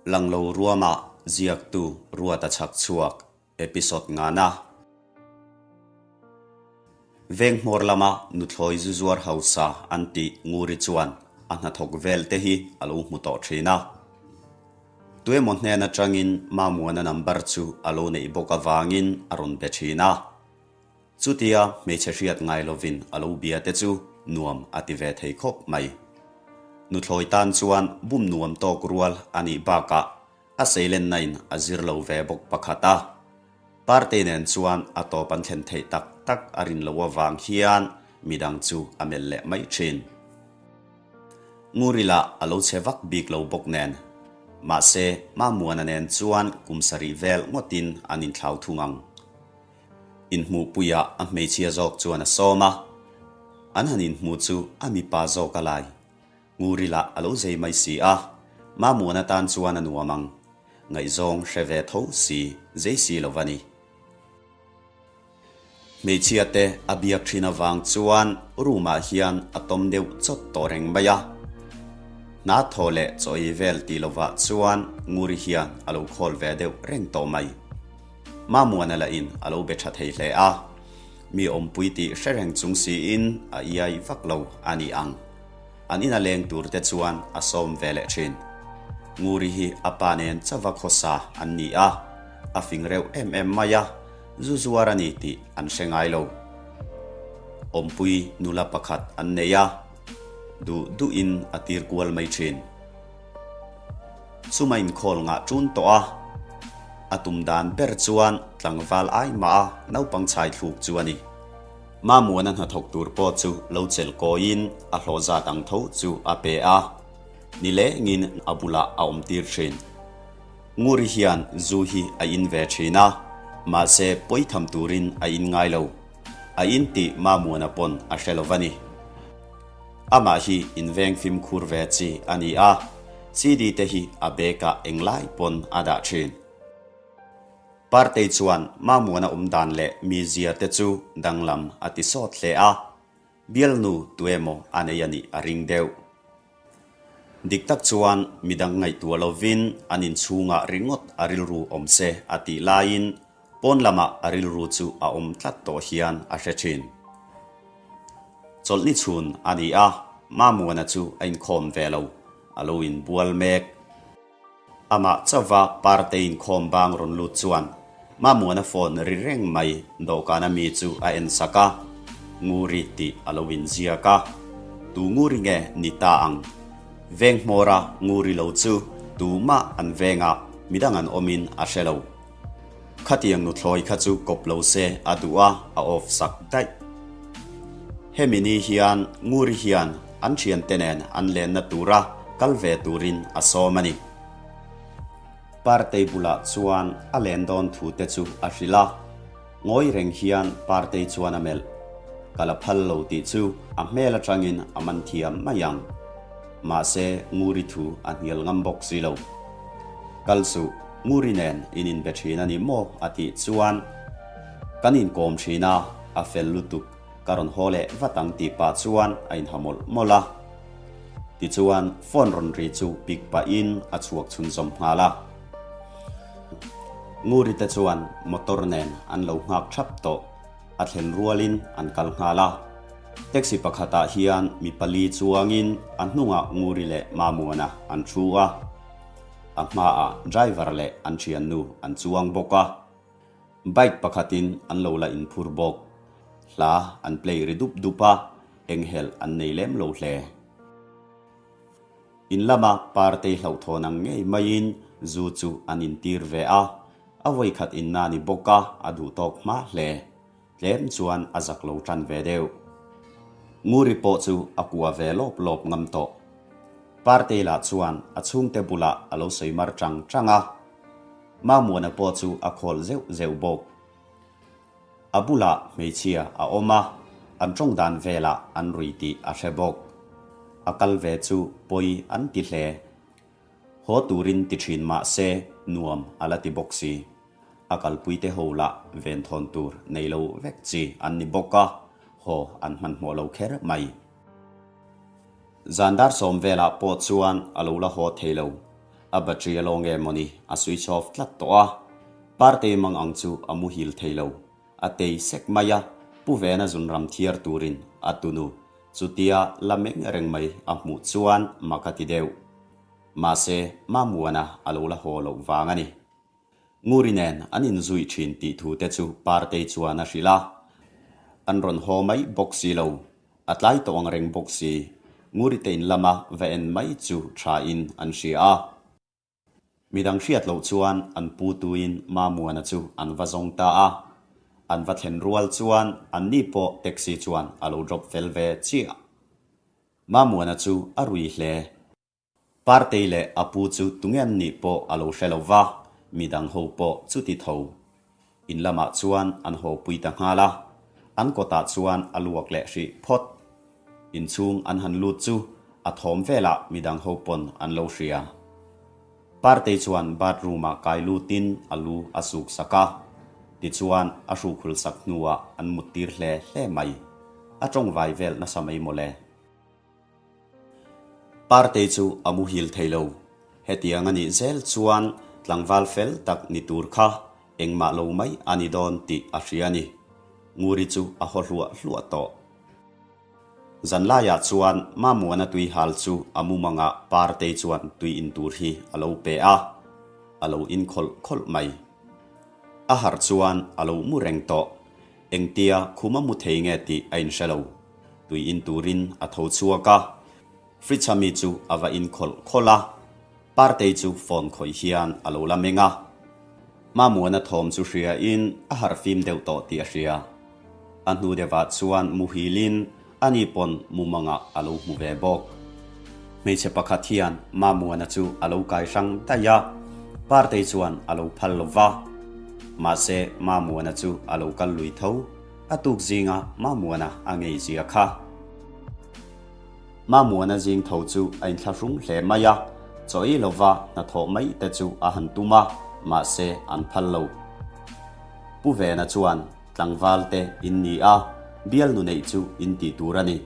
Langlo ruama ziaktu Ruata chhak chhuak episode ngana. Veng hmawr lama nuthlawi zu zuar hausa an tih Nguri chuan a hnathawk vel te hi a lo hmu tawh thin a. Tuemaw hnen atangin Mamuana number chu a lo neih bawk avangin a rawn be thin a. Chutia hmeichhe hriat ngai lovin a lo bia te chu nuam a ti ve thei khawp mai. Nuthlawi tan chuan bum nuam tawk rual a nih bakah a seilenna in a zir lo ve bawk pakhat a. Partei nen chuan a tawp an thlen theih tak tak a rin loh avang hian midang chu a melh leh mai thin. Ngurila a lo che vak bik lo bawk nen. Mahse, Mamuana nen chuan kum sarih vel ngawtin an inthlau thung ang. Inhmuhpuiah a hmeichhia zawk chuan a sawm a, an han inhmu chu a mipa zawk a lai. Ngurila a lo zei mai si a, Mamuana tan chuan a nuam ang. Ngaihzawng hre ve tho si, zei si lo va ni. Hmeichhia te a biak thin avang chuan room ah hian a tawm deuh chawt tawh reng mai a. Hna thaw leh chaw ei vel tih lovah chuan Nguri hian a lo khawl ve deuh reng tawh mai. Mamuana lahin a lo be tha thei hle a, mi awmpui tih hre reng chung siin a iai vak lo a ni ang. An ina leng tur te chuan a sawm ve leh thin. Nguri hi a pa nen chauva khawsa an ni a, a fing reuh em em mai a, zu zuar a ni tih an hre ngai lo. Awmpui nula pakhat an nei a, duh duhin a tir kual mai thin. Chuma inkhawl ngah ṭun tawh a, a tum dan ber chuan tlangval ai mah a naupang chhai thluk chu a ni. Mamuana hnathawk tur pawh chu lo chelh kawiin a hlawh zat ang tho chu a pe a, nilengin a bulah a awm tir ṭhin. Nguri hian zu hi a in ve ṭhin a, mahse pawitham turin a in ngai lo. A in tih Mamuana pawn a hre lo va ni. Amah hi inveng fimkhur ve chi a ni a, CD te hi a bag ah englai pawn a dah thin. Partei chuan Mamuana awm dan leh mizia te chu danglam a ti sawt hle a, bialnu tuemaw a nei a nih a ring deuh. Dik tak chuan midang ngaihtuah lovin an inchhungah ringawt a rilru awm se a tih laiin pawn lamah a rilru chu a awm tlat tawh hian a hre thin. Chawlhni chhun a ni a, Mamuana chu a inkhawm ve lo, a lo inbual mek. Amah chauva Parte inkhawm bang rawn lut chuan Mamuana phone ri reng mai dawhkana mi chu a en sak a, Nguri tih a lo inziak a, Tu Nguri nge ni ta ang? Veng hmawra Nguri lo chu tumah an vengah midang an awmin a hre lo. Khatiang nuthlawi kha chu kawp lo se a duh a, a off sak daih. Hemi ni hian Nguri hian an thiante nen an lenna tura kal ve turin a sawm a ni. Partei bulah chuan a len dawn thu te chu a hrilh a, ngawi reng hian Partei chuan a melh. Ka la phal lo tih chu a hmel atangin a man thiam mai ang. Mahse Nguri thu a hnial ngam bawk si lo. Kal suh. Nguri nen in inbe thin a ni maw? a tih chuan kan inkawm thin a, a fel lutuk, ka rawn haw leh vat ang tih pah chuan a inha mawlh mawlh a. Tichuan phone rawn ri chu pick pahin a chhuak chhunzawm nghal a. Nguri te chuan motor nen an lo nghak thap tawh, a thlen rualin an kal nghal a. Taxi pakhatah hian mi pali chuangin a hnungah Nguri leh Mamuana an thu a. A hmaah driver leh an thiannu an chuang bawk a, bike pakhatin an lo la inphur bawk. Hla an play ri dup dup a, enghelh an nei lem lo hle. In lama Partei hlauhthawn ang ngei maiin zu chu an intir ve a, a vawikhat inna ni bawk a, a duhtawk hma hle. Tlem chuan a zak lo tan ve deuh. Nguri pawh chu a kua ve lawp lawp ngam tawh. Partei lah chuan a chhungte bulah a lo sawi mar chang chang a. Mamuana pawh chu a khawl zeuh zeuh bawk. A bulah hmeichhia a awm a, an tawng dan velah an rui tih a hre bawk. A kal ve chu pawi an ti hle. Haw turin ti thin mah se nuam a la ti bawk si. A kalpuite ho lah venthawn tur nei lo vek chi an ni bawk a, haw an hmanhmawh lo kher mai. Zan dar sawm velah pawh chuan a lo la haw thei lo. A battery a lo nge mawni a switch off tlat tawh a. Partei mang ang chu a muhil thei lo. A tei sek mai a, Pu Vena zunram thiar turin a tunu chutia la meng reng mai a hmuh chuan mak a ti deuh. Mahse, Mamuana a lo la haw loh vang a ni. Nguri nen an inzui thin tih thu te chu Partei chuan a hrilh a. An rawn haw mai bawk si lo. A tlai tawh ang reng bawk si. Nguri te in lama va en mai chu tha in an hria a. Midang hriat loh chuan an pu tuin Mamuana chu an va zawng ta a. An va thlen rual chuan anni pawh taxi chuan a lo drop fel ve chiah. Mamuana chu a rui hle. Partei leh a pu chu tunge an nih pawh a lo hre lo va, midang ho pawh chuti tho. In lamah chuan an haw pui ta nghal a, an kawtah chuan a luak leh hrih phawt. Inchhung an han lut chu a thawm velah midang ho pawn an lo hria. Partei chuan bathroom ah kai lutin a lu a suk sak a, tichuan a hrukhul sak hnuah an muttir hle hle mai. A tawngvai vel nasa mai mawle. Partei chu a muhil thei lo. Hetiang a nih zel chuan tlangval fel tak ni tur kha engmah lo mai a ni dawn tih a hria a ni. Nguri chu a haw hluah hluah tawh. Zanlaiah chuan Mamuana tui hal chu a mumangah Partei chuan tui in tur hi a lo pe a, a lo in khawlh khawlh mai. A harh chuan a lo mu reng tawh. Engtia khum a mu thei nge tih a inhre lo. Tui in turin a tho chhuak a, fridge a mi chu a va in khawlh khawlh a, Partei chu phone khawih hian a lo la meng a. Mamuana thawm chu hria in a harh fim deuh tawh tih a hria. A hnu deuhah chuan muhilin ani pawn mumangah a lo hmu ve bawk. Hmeichhe pakhat hian Mamuana chu a lo kai hrang daih a, Partei chuan a lo phal lo va. Mahse Mamuana chu a lo kal lui tho. A tuk zinga Mamuana a ngei zia kha. Mamuana zing tho chu a inthlahrung hle mai a, chaw ei lova hnathawh mai te chu a han tum a, mahse an phal lo. Pu Vena chuan tlangval te in ni a, bialnu neih chu in tih tur a ni.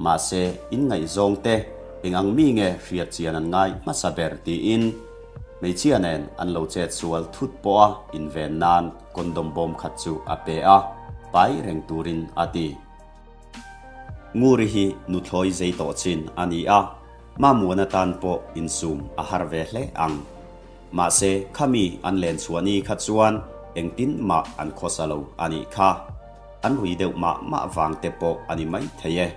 Mahse in ngaihzawng te eng ang mi nge hriat chian an ngai hmasa ber tiin hmeichhia nen an lo chet sual thut pawh a inven nan condom bawm khat chu a pe a, pai reng turin a ti. Nguri hi nuthlawi zei tawh chin a ni a, Mamuana tan pawh insum a har ve hle ang. Mahse khami an len chhuah ni kha chuan engtin mah an khawsa lo a nih kha. An rui deuh mah mah vang te pawh a ni mai thei e.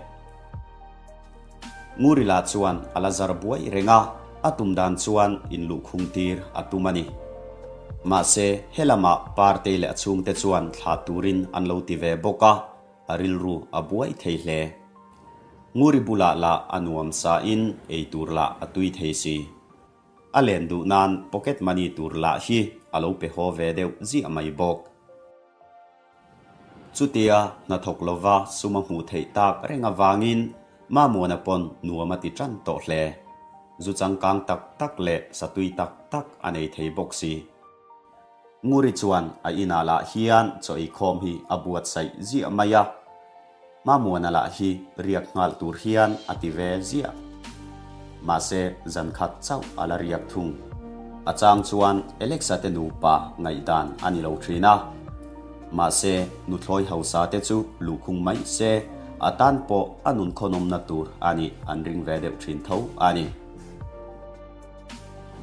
Nguri lah chuan a la zar buai reng a, a tum dan chuan inluhkhung tir a tum a ni. Mahse helamah Partei leh a chhungte chuan thlah turin an lo ti ve bawk a, a rilru a buai thei hle. Nguri bulah lah a nuam sa in ei tur lah a tui thei si. A len duh nan pocket money tur lah hi a lo pe haw ve deuh ziah mai bawk. Chutia hnathawk lova sum a hmuh theih tak reng avangin Mamuana pawn nuam a ti tan tawh hle. Zu changkang tak tak leh satui tak tak a nei thei bawk si. Nguri chuan a inah lah hian chaw eikhawm hi a buatsaih ziah mai a, Mamuana lah hi riak nghal tur hian a ti ve ziah. Mahse zan khat chauh a la riak thung. A chang chuan Alexa te nupa ngaihdan a ni lo thin a. Mahse nuthlawi hausa te chu luhkhung mai se a tan pawh a nunkhawnawmna tur a nih an ring ve deuh thin tho a ni.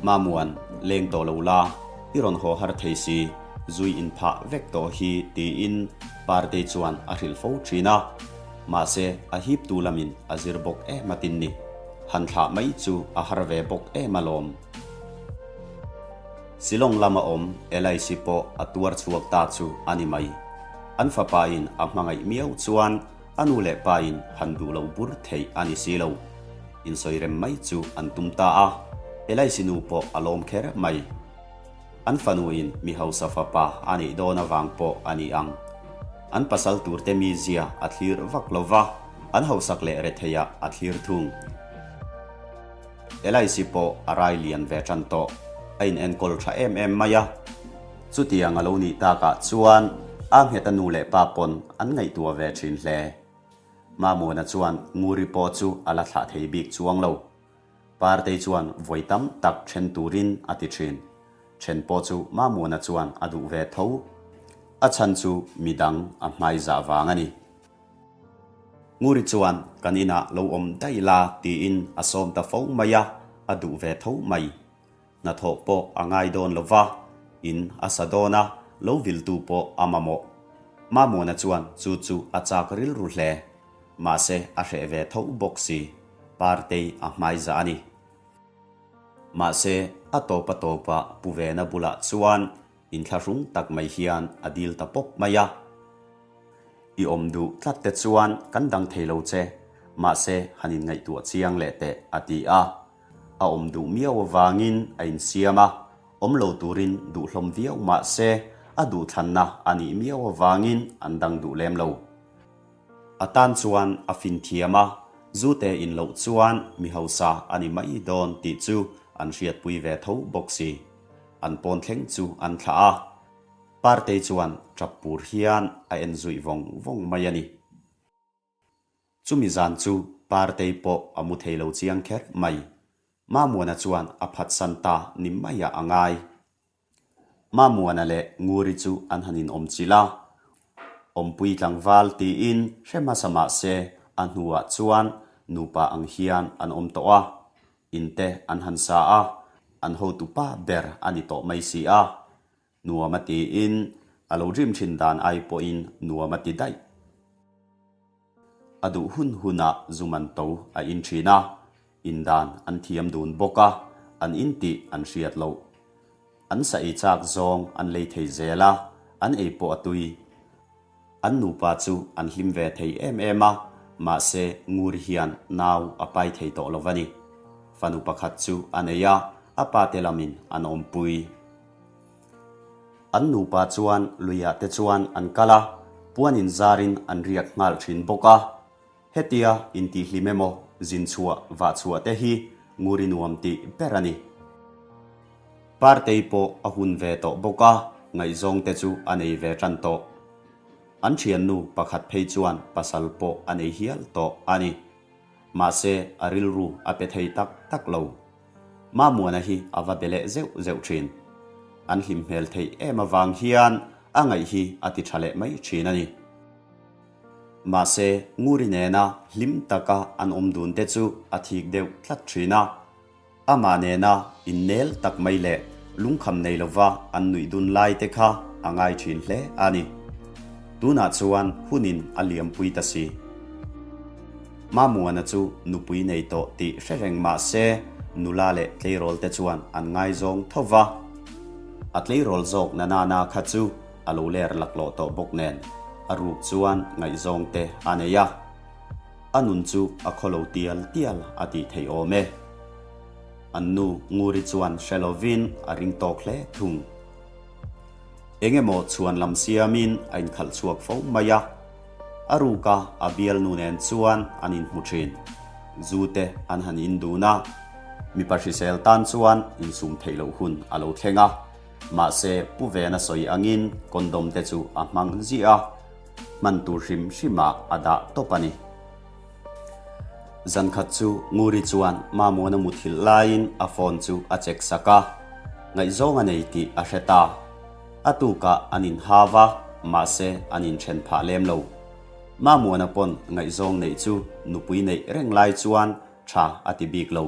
Mamuan, leng tawh lo la, i rawn haw har thei si, zui in phah vek tawh hi tiin Partei chuan a hrilh fo thin a. Mahse, a hip tu lamin a zir bawk em a tin ni. Han thlah mai chu a har ve bawk em alawm. Shillong lama awm LIC pawh a tuar chhuak ta chu a ni mai. An fapa in a hmangaih miau chuan A nu leh pa in han duh lo bur theih a ni si lo. Insawi rem mai chu an tum ta a, Elaisi nu pawh a lawm kher mai. An fanu in mi hausa fapa a neih dawn avang pawh a ni ang. An pasal turte mizia a thlir vak lo va, an hausak leh retheiah a thlir thung. Elaisi pawh a rai lian ve tan tawh, a inenkawl tha em em mai a. Chutiang a lo nih takah chuan a ngheta nu leh pa pawn an ngaihtuah ve thin hle. Mamuana chuan Nguri pawh chu a la thlah thei bik chuang lo. Partei chuan vawi tam tak then turin a ti thin. Then pawh chu Mamuana chuan a duh ve tho. A chhan chu midang a hmaizah vang a ni. Nguri chuan kan inah lo awm daih la tiin a sawm ta fo mai a, a duh ve tho mai. Hnathawh pawh a ngai dawn lo va, in a sa dawn a, lo viltu pawh a mamawh. Mamuana chuan chu chu a chak rilru hle. Mahse a hreh ve tho bawk si, Partei a hmaizah a ni. Mahse a tawp a tawpah Pu Vena bulah chuan inthlahrung tak mai hian a dil ta pawp mai a. I awm duh tlat te chuan kan dang thei lo che, mahse han inngaihtuah chiang leh teh a ti a. A awm duh miau avangin a insiam a, awm lo turin duh hlawm viau mahse a duhthlanna a nih miau avangin an dang duh lem lo. A tan chuan a fin thiam a, zute in loh chuan mi hausa a ni mai dawn tih chu an hriatpui ve tho bawk si. An pawn thleng chu an thlah a. Partei chuan tap pur hian a en zuih vawng vawng mai a ni. Chumi zan chu Partei pawh a mu thei lo chiang kher mai. Mamuana chuan a phatsan ta ni maiah a ngai. Mamuana leh Nguri chu an han inawm chilh a, Awmpui tlangval tiin hre hmasa mah se a hnuah chuan nupa ang hian an awm tawh a, inte an han sa a, an hotupa ber a ni tawh mai si a. Nuam a tiin a lo rim thin dan ai pawhin nuam a ti daih. A duh hun hunah zu man to a in thin a, in dan an thiam dun bawk a, an in tih an hriat loh. An sa ei chak zawng an lei thei zel a, an ei pawh a tui. An nupa chu an hlim ve thei em em a, mahse Nguri hian nau a pai thei tawh lo va ni. Fanu pakhat chu a nei a, a pate lamin an awmpui. An nupa chuan luiah te chuan an kal a, puan inzarin an riak nghal thin bawk a. Hetia intihhlim emaw zin chhuah vah chhuah te hi Nguri nuam tih ber a ni. Partei pawh a hun ve tawh bawk a, ngaihzawng te chu a nei ve tan tawh. An thiannu pakhat phei chuan pasal pawh a nei hial tawh a ni. Mahse a rilru a pe thei tak tak lo. Mamuana hi a va be leh zeuh zeuh thin. An hlim hmel theih em avang hian a ngaih hi a ti tha leh mai thin a ni. Mahse, Nguri nena hlim taka an awm dun te chu a thik deuh tlat thin a. Amah nena innel tak mai leh lungkham nei lova an nuih dun lai te kha a ngai thin hle a ni. Tunah chuan hunin a liampui ta si. Mamuana chu nupui nei tawh tih hre reng mah se nula leh tleirawl te chuan an ngaizawng tho va. A tleirawl zawk na nana kha chu a lo ler laklawh tawh bawk nen a ruk chuan ngaihzawng te a nei a. A nun chu a khawlo tial tial a tih theih awm e. An nu Nguri chuan hre lovin a ring tawk hle thung. Eng emaw chhuan lam siamin a inkhalh chhuak fo mai a. A ruka a bialnu nen chuan an inhmu thin. Zu te an han in dun a, mipa hrisel tan chuan insum theih loh hun a lo thleng a. Mahse, Pu Vena sawi angin condom te chu a hmang ziah a, hman tur hrim hrimah a dah tawp a ni. Zan khat chu Nguri chuan Mamuana muthilh laiin a phone chu a check sak a, ngaihzawng a nei tih a hre ta. A tukah an inhau a, mahse an inthen phah lem lo. Mamuana pawn ngaihzawng neih chu nupui neih reng lai chuan tha a ti bik lo.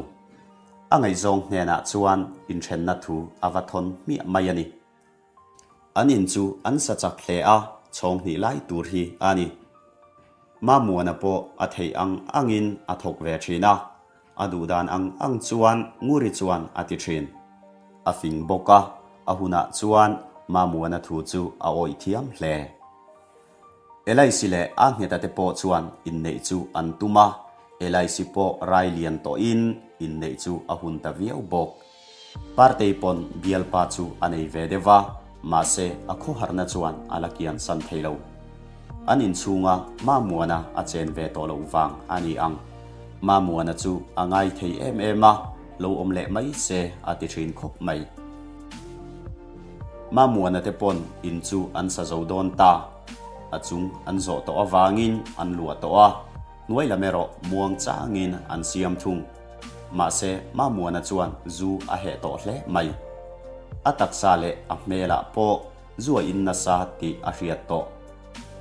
A ngaihzawng hnenah chuan inthenna thu a va thawn hmiah mai a ni. An in chu an sa chak hle a, chhawng hnih lai tur hi a ni. Mamuana pawh a theih ang angin a thawk ve thin a, a duh dan ang ang chuan Nguri chuan a ti thin. A fing bawk a, a hunah chuan Mamuana thu chu a awih thiam hle. Elaisi leh a ngheta te pawh chuan inneih chu an tum a, Elaisi pawh rai lian tawhin inneih chu a hun ta viau bawk. Partei pawn bialpa chu a nei ve deuh va, mahse a khawharna chuan a la kian san thei lo. An inchhunga Mamuana a chen ve tawh loh vang a ni ang. Mamuana chu a ngai thei em em a, lo awm leh mai se a ti thin khawp mai. Mamuana te pawn in chu an sa zo dawn ta. A chung an zawh tawh avangin an luah tawh a, hnuai lam erawh muang changin an siam thung. Mahse, Mamuana chuan zu a heh tawh hle mai. A taksa leh a hmelah pawh zu a in nasa tih a hriat tawh.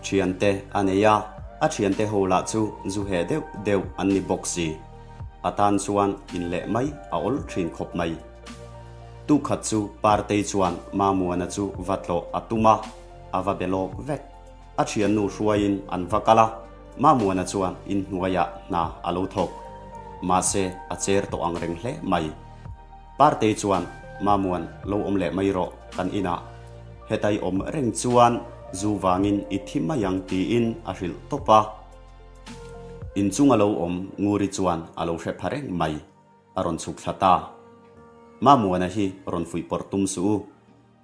Thiante a nei a, a thiante ho lah chu zu heh deuh deuh an ni bawk si. A tan chuan in leh mai a awl thin khawp mai. Tukhat chu Partei chuan Mamuana chu va tlawh a tum a, a va be lawk vek. A thiannu hruaiin an va kal a, Mamuana chuan inhnuaiah hna a lo thawk. Mahse, a cher tawh ang reng hle mai. Partei chuan, Mamuan, lo awm leh mai rawh, kan inah. Hetai awm reng chuan zu vangin i thi mai ang tiin a hrilh tawp a. Inchunga lo awm Nguri chuan a lo hre pha reng mai. A rawn chhuk thla ta. Mamuana hi rawn fuih pawrh tum suh u.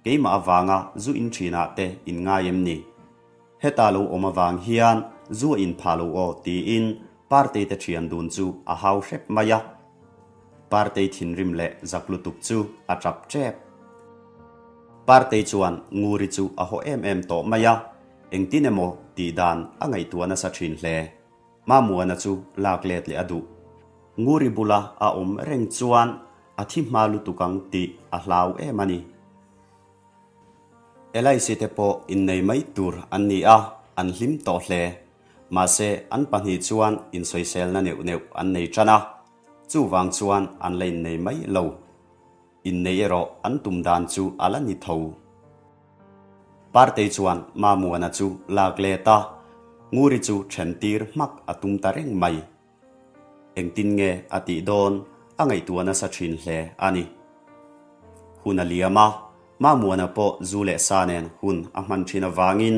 Keimah avanga zu in thinah te in ngai em ni? Heta lo awm avang hian zu a in phah lo aw tiin Partei te thian dun chu a hau hrep mai a. Partei thinrim leh zak lutuk chu a tap tep. Partei chuan Nguri chu a haw em em tawh mai a, engtin emaw tih dan a ngaihtuah nasa thin hle. Mamuana chu lak let leh a duh. Nguri bula a awm reng chuan a thi hma lutuk ang tih a hlau em a ni. Elaisi te pawh innei mai tur an ni a, an hlim tawh hle. Mahse, an pahnih chuan insawiselna neuh neuh an nei tan a, chuvang chuan an la innei mai lo. Innei erawh an tum dan chu a la ni tho. Partei chuan Mamuana chu lak let a, Nguri chu then tir hmak a tum ta reng mai. Engtin nge a tih dawn a ngaihtuah nasa thin hle a ni. Hun a liam a, Mamuana pawh zu leh sa nen hun a hman thin avangin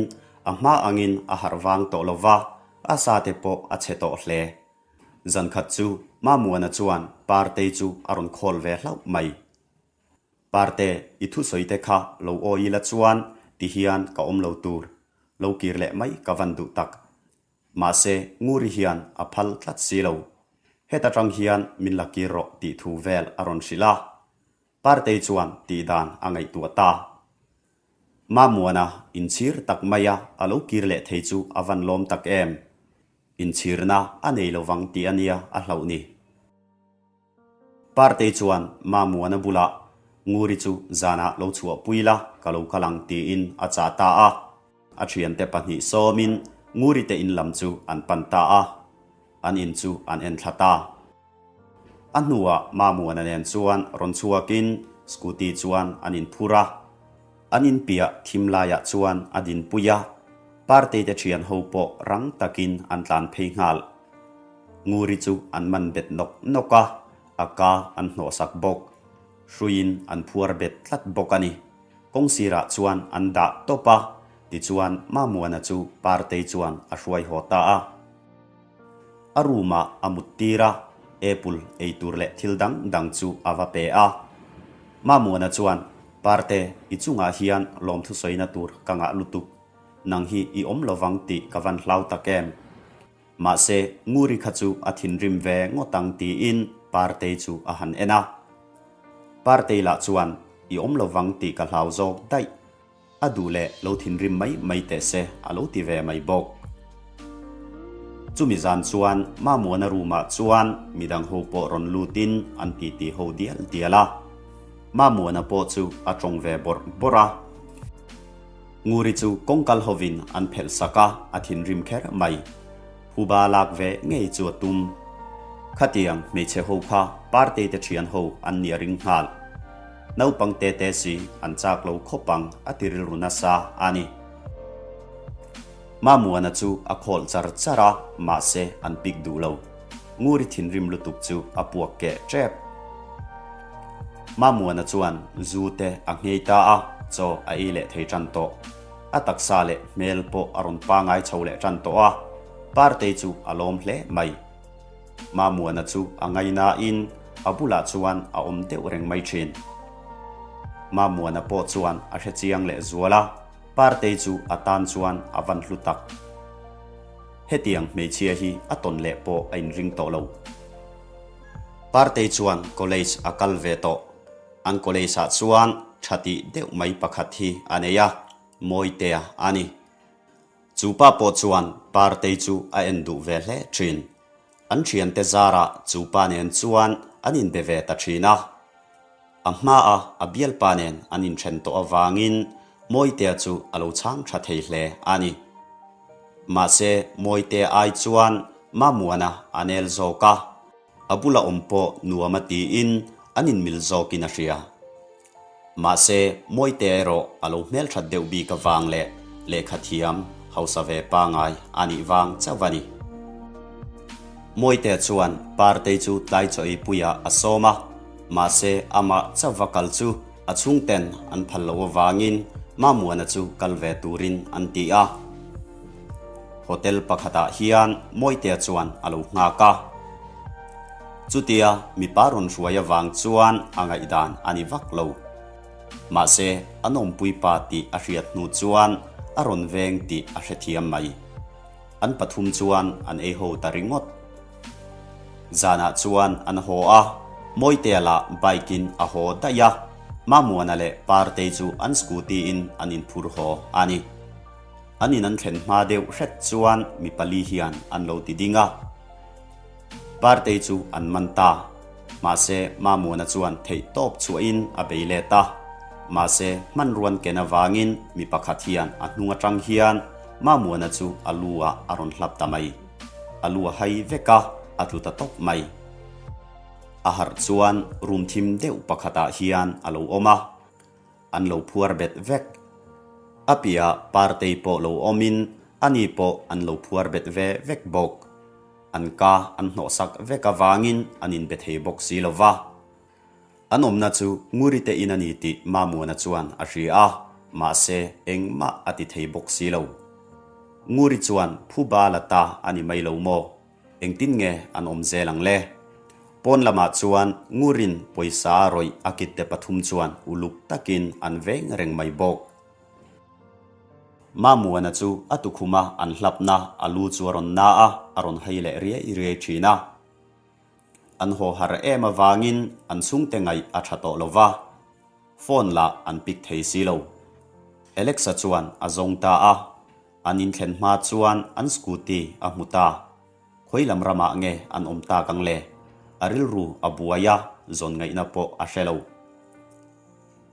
a hma angin a harh vang tawh lo va, a sa te pawh a chhe tawh hle. Zankhat chu Mamuana chuan Partei chu a rawn call ve hlauh mai. Parte, i thusawi te kha lo awi ila chuan tihian ka awm lo tur, lo kir leh mai ka van duh tak. Mahse, Nguri hian a phal tlat si lo. Heta tang hian min la kir rawh tih thu vel a rawn hrilh a. Partei chuan tih dan a ngaihtuah ta. Mamuana inchhir tak maia a lo kir leh thei chu a van lawm tak em. Inchhirna a nei lovang tih a nia a hlauh ni. Partei chuan Mamuana bulah Nguri chu zanah lo chhuahpui la ka lo kal ang tiin a chah ta a. A thiante pahnih sawmin Nguri te in lam chu an pan ta a, an in chu an en thla ta. A hnuah Mamuana nen chuan rawn chhuakin scooty chuan an inphur a, an in piah thim laiah chuan a dinpui a, Partei te thian ho pawh rang takin an tlan phei nghal. Nguri chu an man bet nawk nawk a, a ka an hnawhsak bawk. Hruiin an phuar bet tlat bawk a ni. Kawng sirah chuan an dah tawp a, tichuan Mamuana chu Partei chuan a hruai haw ta a. A room ah a mut tir a, apple ei tur leh thil dang dang chu a va pe a. Mamuana chuan, Parte, i chungah hian lawmthu sawina tur ka ngah lutuk. Nang hi i awm lovang tih ka van hlau tak em? Mahse, Nguri kha chu a thinrim ve ngawt ang tiin Partei chu a han en a. Partei lah chuan, I awm lovang tih ka hlau zawk daih. A duh leh lo thinrim mai mai teh se a lo ti ve mai bawk. Chumi zan chuan Mamuana room ah chuan midang ho pawh rawn lutin an titi ho dial dial a. Mamuana pawh chu a tawng ve bawrh bawrh a. Nguri chu kawngkal hovin an phelh sak a, a thinrim kher mai. Phuba lak ve ngei chu a tum. Khatiang hmeichhe ho kha Partei te thian ho an nih a ring nghal. Naupang te te si an chak lo khawp ang a ti rilru nasa a ni. Mamuana chu a khawlh char char a, mahse an pik duh lo. Nguri thinrim lutuk chu a puak keh tep. Mamuana chuan zu te a nghei ta a, chaw a ei leh thei tan tawh. A taksa leh hmel pawh a rawn pangai chho leh tan tawh a, Partei chu a lawm hle mai. Mamuana chu a ngainain a bulah chuan a awm deuh reng mai thin. Mamuana pawh chuan a hrechiang leh zual a, Partei chu a tan chuan a van hlu tak. Hetiang hmeichhia hi a tawn leh pawh a inring tawh lo. Partei chuan college a kal ve tawh. An college ah chuan tha tih deuh mai pakhat hi a nei a, Mawitea a ni. Chu pa pawh chuan Partei chu a en duh ve hle thin. An thiante zarah chu pa nen chuan an inbe ve ta thin a. A hmaa a bialpa nen an inthen tawh avangin Mawitea chu a lo chhang tha thei hle a ni. Mahse, Mawitea ai chuan Mamuana a nel zawk a, a bula awm pawh nuam a tiin an inmil zawkin a hria. Mahse, Mawitea erawh a lo hmelthat deuh bik avang leh lehkha thiam hausa ve pangai a nih vang chauh a ni. Mawitea chuan Partei chu tlai chaw eipuiah a sawm a, mahse amah chauhva kal chu a chhungten an phal loh avangin Mamuana chu kal ve turin an ti a. Hotel pakhatah hian Mawitea chuan a lo nghak a. Chutia mipa rawn hruai avang chuan a ngaihdan a ni vak lo. Mahse, a nawmpui pa tih a hriat hnu chuan a rawn veng tih a hrethiam mai. An pathum chuan an ei ho ta ringawt. Zanah chuan an haw a, Mawitea lah bike in a haw daih a, Mamuana leh Partei chu an scooty in an inphur haw a ni. An in an thlen hma deuh hret chuan mi pali hian an lo ti ding a. Partei chu an man ta. Mahse, Mamuana chuan theih tawp chhuahin a bei let a. Mahse, hmanruan ken avangin mi pakhat hian a hnung atang hian Mamuana chu a lu ah a rawn hlap ta mai. A lu a hai vek a, a tlu ta tawp mai. A harh chuan room thim deuh pakhatah hian a lo awm a. An lo phuar bet vek. A piah Partei pawh lo awmin ani pawh an lo phuar bet ve vek bawk. An ka an hnawhsak vek avangin an inbe thei bawk si lo va. An awmna chu Nguri te in a ni tih Mamuana chuan a hria a, mahse engmah a ti thei bawk si lo. Nguri chuan phuba la ta a ni mai lo maw? Engtin nge an awm zel ang le? Pawn lamah chuan Ngurin pawisa a rawih a kitte pathum chuan uluk takin an veng reng mai bawk. Mamuana chu a tukhuma an hlapna a lu chu a rawn na a, a rawn hei leh riai riai thin a. An haw har em avangin an chhungte ngaih a tha tawh lo va, phone lah an pick thei si lo. Alexa chuan a zawng ta a. An inthlen hma chuan an scooty a hmu ta. Khawi lam ramah nge an awm tak ang le? A rilru a buai a, zawn ngaihna pawh a hre lo.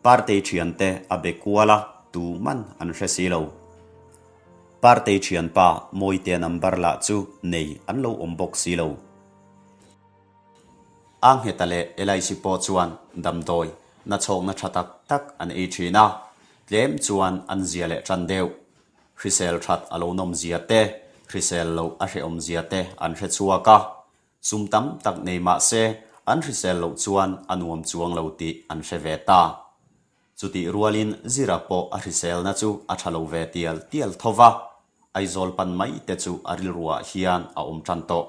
Partei thiante a be kual a, tu man an hre si lo. Partei thianpa Mawitea number lah chu nei an lo awm bawk si lo. A Ngheta leh Elaisi pawh chuan damdawi nachhawkna tha tak tak an ei thin a, tlem chuan an zia leh tan deuh. Hrisel that a lo nawm zia te, hrisel loh a hrehawm zia te an hre chhuak a, sum tam tak nei mah se an hrisel loh chuan a nuam chuang lo tih an hre ve ta. Chutih rualin Zira pawh a hriselna chu a tha lo ve tial tial tho va, Aizawl pan mai te chu a rilruah hian a awm tan tawh.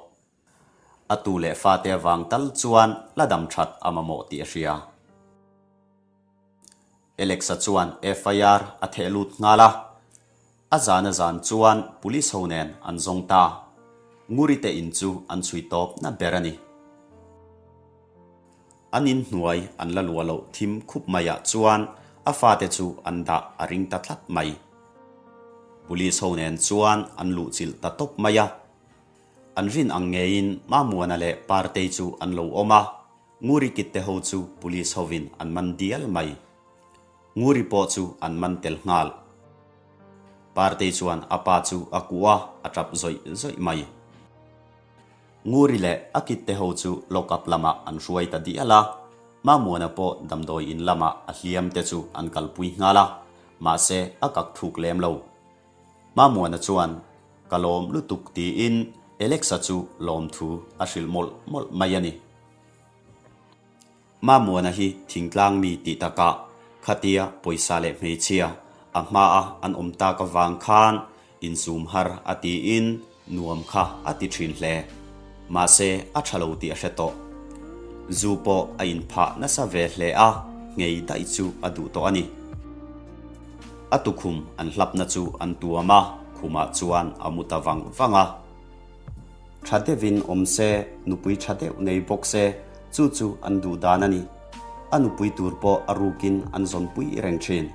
A tu leh fate avang tal chuan la dam that a mamawh tih a hria. Alex-a chuan FIR a theh lut nghal a, a zan a zan chuan police ho nen an zawng ta. Nguri te in chu an chhui tawp na ber a ni. An in hnuai an la luah loh thim khup maiah chuan a fate chu an dah a ring ta tlat mai. Police ho nen chuan an luhchilh ta tawp mai a. An rin ang ngeiin Mamuana leh Partei chu an lo awm a, Nguri kitte ho chu police hovin an man dial mai. Nguri pawh chu an man tel nghal. Partei chuan a pa chu a kuh a, a tap zawih zawih mai. Nguri leh a kitte ho chu lock up lamah an hruai ta dial a, Mamuana pawh damdawi in lamah a hliam te chu an kalpui nghal a, mahse a kak thuk lem lo. Mamuana chuan, Ka lawm lutuk tiin Alexa chu lawmthu a hrilh mawlh mawlh mai a ni. Mamuana hi thingtlang mi tih takah khatia pawisa leh hmeichhia a hmaa an awm tak avang khan insum har a tiin nuam kha a ti thin hle. Mahse a tha lo tih a hre tawh. Zu pawh a inphah nasa ve hle a, nghei daih chu a duh tawh a ni. A tukhum an hlapna chu an tuam a, khumah chuan a mu ta vang vang a. Tha deuhin awm se, nupui tha deuh nei bawk se, chu chu an duh dan a ni. A nupui tur pawh a rukin an zawnpui reng thin.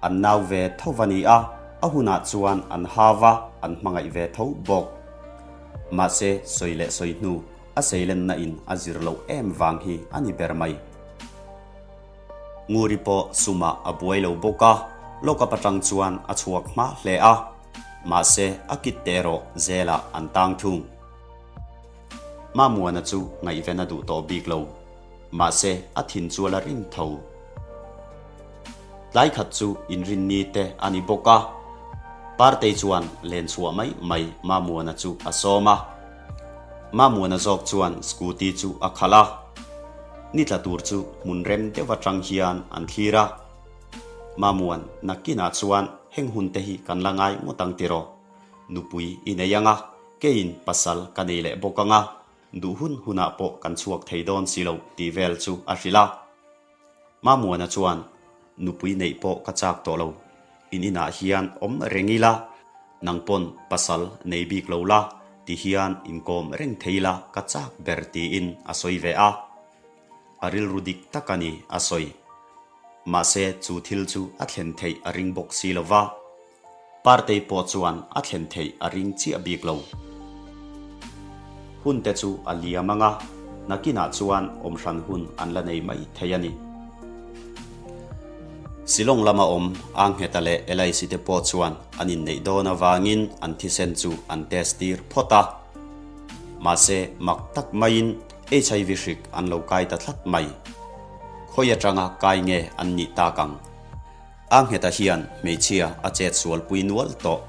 An nau ve tho va ni a, a hunah chuan an hau va, an hmangaih ve tho bawk. Mahse, sawi leh sawi hnu. A seilenna in a zir loh em vang hi a ni ber mai. Nguri pawh sumah a buai lo bawk a, lockup atang chuan a chhuak hma hle a, mahse a kit te erawh zelah an tang thung. Mamuana chu ngaihven a duh tawh bik lo, mahse a thin chu a la rim tho. Tlai khat chu inrinni te a ni bawk a, Partei chuan len chhuah mai mai Mamuana chu a sawm a. Mamuana zawk chuan scooty chu a khalh a, ni tla tur chu hmun rem deuh atang hian an thlir a. Mamuan, nakinah chuan heng hun te hi kan la ngai ngawt ang tiraw? Nupui i nei ang a, keiin pasal ka nei leh bawk ang a, duh hun hunah pawh kan chhuak thei dawn si lo tih vel chu a hrilh a. Mamuana chuan, Nupui neih pawh ka chak tawh lo, in inah hian awm reng ila, nang pawn pasal nei bik lo la ti hian inkawm reng thei ila ka chak ber tiin a sawi ve a. A rilru dik tak a ni a sawi. Mahse chu thil chu a thlen theih a ring bawk si lo va. Partei pawh chuan a thlen theih a ring chiah bik lo. Hun te chu a liam ang a, nakinah chuan awm hran hun an la nei mai thei a ni. Shillong lama awm Angheta leh Elaisi te pawh chuan an inneih dawn avangin an thisen chu an test tir phawt a. Mahse mak tak maiin HIV hrik an lo kai ta tlat mai. Khawi atanga kai nge an nih tak ang? A ngheta hian hmeichhia a chet sualpui nual tawh.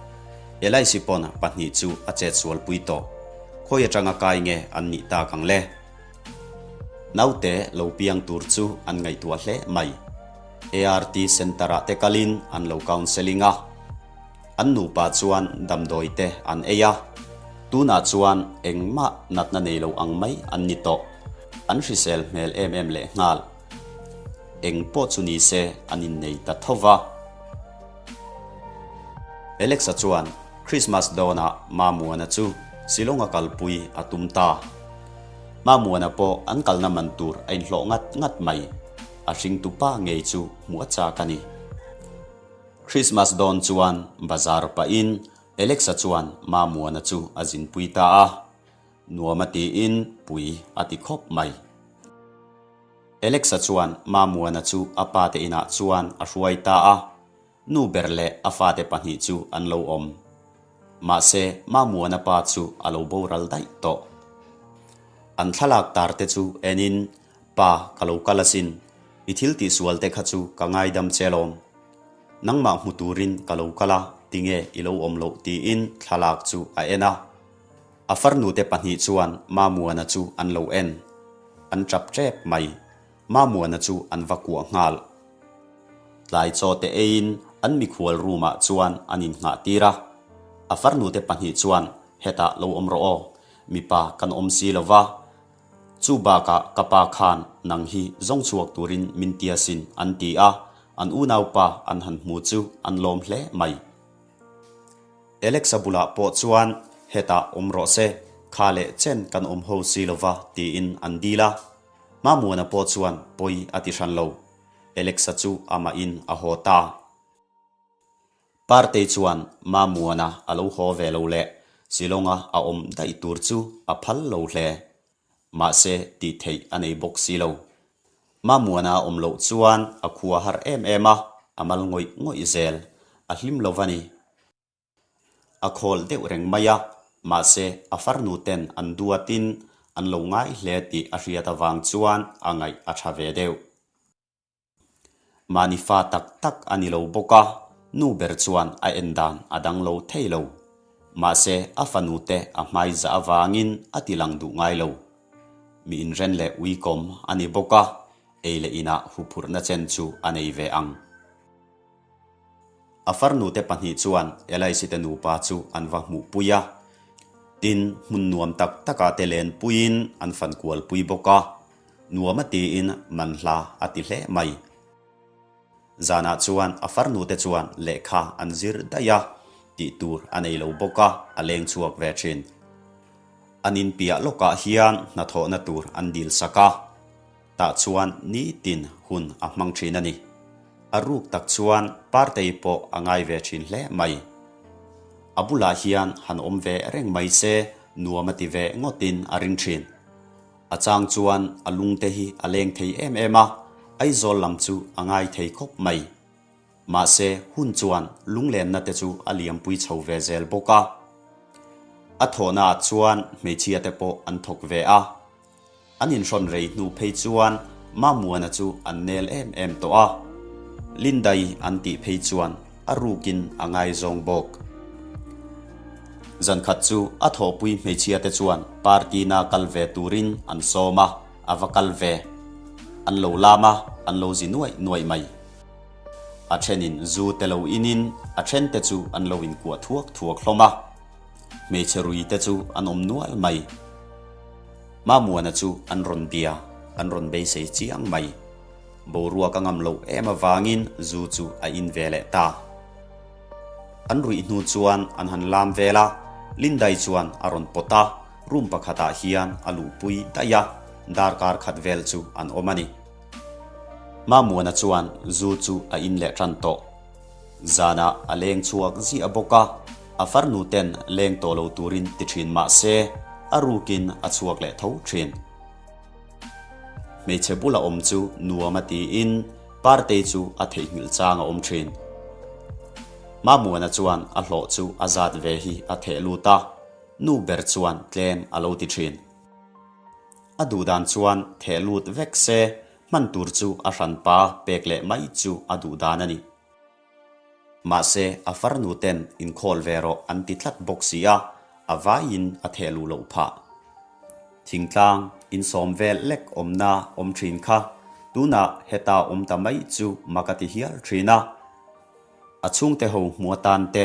Elaisi pawn pahnih chu a chet sualpui tawh. Khawi atanga kai nge an nih tak ang le? Naute lo piang tur chu an ngaihtuah hle mai. ART Centre ah te kalin an lo counselling a. An nupa chuan damdawi te an ei a. Tunah chuan engmah natna nei lo ang mai an ni tawh. An hrisel hmel em em lehnghal. Eng pawh chu ni se an innei ta tho va. Alexa chuan Christmas dawnah Mamuana chu Shillong-a kalpui a tum ta. Mamuana pawh an kalna man tur a inhlawh ngat ngat mai. A hringtu pa ngei chu hmuh a chak a ni. Christmas dawn chuan bazar pahin Alexa chuan Mamuana chu a zinpui ta a. Nuam a tiin pui a ti khawp mai. Alexa chuan Mamuana chu a pate inah chuan a hruai ta a, nu ber leh a fate pahnih chu an lo awm. Mahse, Mamuana pa chu a lo boral daih tawh. An thlalak tar te chu enin, Pa, ka lo kal asin. I thil tihsual te kha chu ka ngaidam che alawm. Nangmah hmu turin ka lo kal a, tinge i lo awm loh tiin thlalak chu a en a. A farnute pahnih chuan Mamuana chu an lo en. An tap tep mai. Mamuana chu an va kuah nghal. Tlai chaw te eiin an mikhual room ah chuan an innghah tir a. A farnute pahnih chuan hetah lo awm rawh aw, mipa kan awm si lo va. Chu bakah ka pa khan nang hi zawng chhuak turin min ti asin an ti a, an unaupa an han hmu chu an lawm hle mai. Alexa bulah pawh chuan hetah awm rawh se, kha leh chen kan awm ho si lova tiin an dil a. Mamuana pawh chuan pawi a ti hran lo. Alexa chu amahin a haw ta. Partei chuan Mamuana a lo haw ve lo leh Shillong-a a awm daih tur chu a phal lo hle. Mahse tih theih a nei bawk si lo. Mamuana a awm loh chuan a khua har em em a, a mal ngawih ngawih zel. A hlim lo va ni. A khawl deuh reng mai a, mahse a farnu ten an duatin an lo ngai hle tih a hriat avang chuan a ngaih a tha ve deuh. Mahni fa tak tak a ni lo bawk a, nu ber chuan a en dan a dang lo thei lo. Mahse a fanu te a hmai zah avangin a ti lang duh ngai lo. Mi inren leh uikawm a ni bawk a, ei leh inah huphurhna chen chu a nei ve ang. A farnute pahnih chuan Elaisi te nupa chu an va hmuhpui a, tin hmun nuam tak takah te lenpuiin an fankualpui bawk a, nuam a tiin manhla a ti hle mai. Zanah chuan a farnute chuan lehkha an zir daih a, tih tur a nei lo bawk a, a leng chhuak ve thin. An inpiah lawkah hian hnathawhna tur an dil sak a. Tah chuan nitin hun a hmang thin a ni. A ruk tak chuan Partei pawh a ngai ve thin hle mai. A bulah hian han awm ve reng mai se nuam a ti ve ngawtin a ring thin. A chang chuan a lungte hi a leng thei em em a, Aizawl lam chu a ngai thei khawp mai. Mahse, hun chuan lunglenna te chu a liampui chho ve zel bawk a. A thawhna ah chuan hmeichhia te pawh an thawk ve a. An inhrawn rei hnu phei chuan Mamuana chu an nel em em tawh a. Lindai an tih phei chuan a rukin a ngaizawng bawk. Zankhat chu a thawhpui hmeichhia te chuan party na kal ve turin an sawm a, a va kal ve. An lo lam a, an lo zi nuaih nuaih mai. A thenin zu te lo inin a thente chu an lo inkuah thuak thuak hlawm a. Hmeichhe rui te chu an awm nual mai. Mamuana chu an rawn bia, an rawn beisei chiang mai. Boruak a ngam loh em avangin zu chu a in ve leh ta. An ruih hnu chuan an han lam vel a, Lindai chuan a rawn pawt a, room pakhatah hian a luhpui daih a, darkar khat vel chu an awm a ni. Mamuana chuan zu chu a in leh tan tawh. Zanah a leng chhuak ziah bawk a, a farnu ten leng tawh lo turin ti thin mah se a rukin a chhuak leh tho thin. Hmeichhe bula awm chu nuam a tiin Partei chu a theihnghilh chang a awm thin. Mamuana chuan a hlawh chu a zat ve hi a theh lut a, nu ber chuan tlem a lo ti thin. A duhdan chuan theh lut vek se, hman tur chu a hranpa pek leh mai chu a duhdan a ni. Mahse, a farnu ten inkhawl ve rawh an ti tlat bawk si a, a vaiin a theh luh loh phah. Thingtlang insawm vel lek awmna awm thin kha tunah heta awm ta mai chu mak a ti hial thin a. A chhungte ho hmu atan te,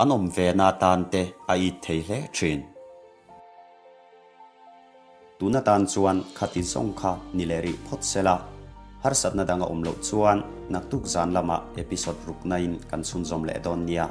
an awm ve na atan te a it thei hle thin. Tun atan chuan khati zawng kha ni leh rih phawt se la, harsatna dang a awm loh chuan naktuk zan lamah episode rukna in kan chhunzawm leh dawn nia.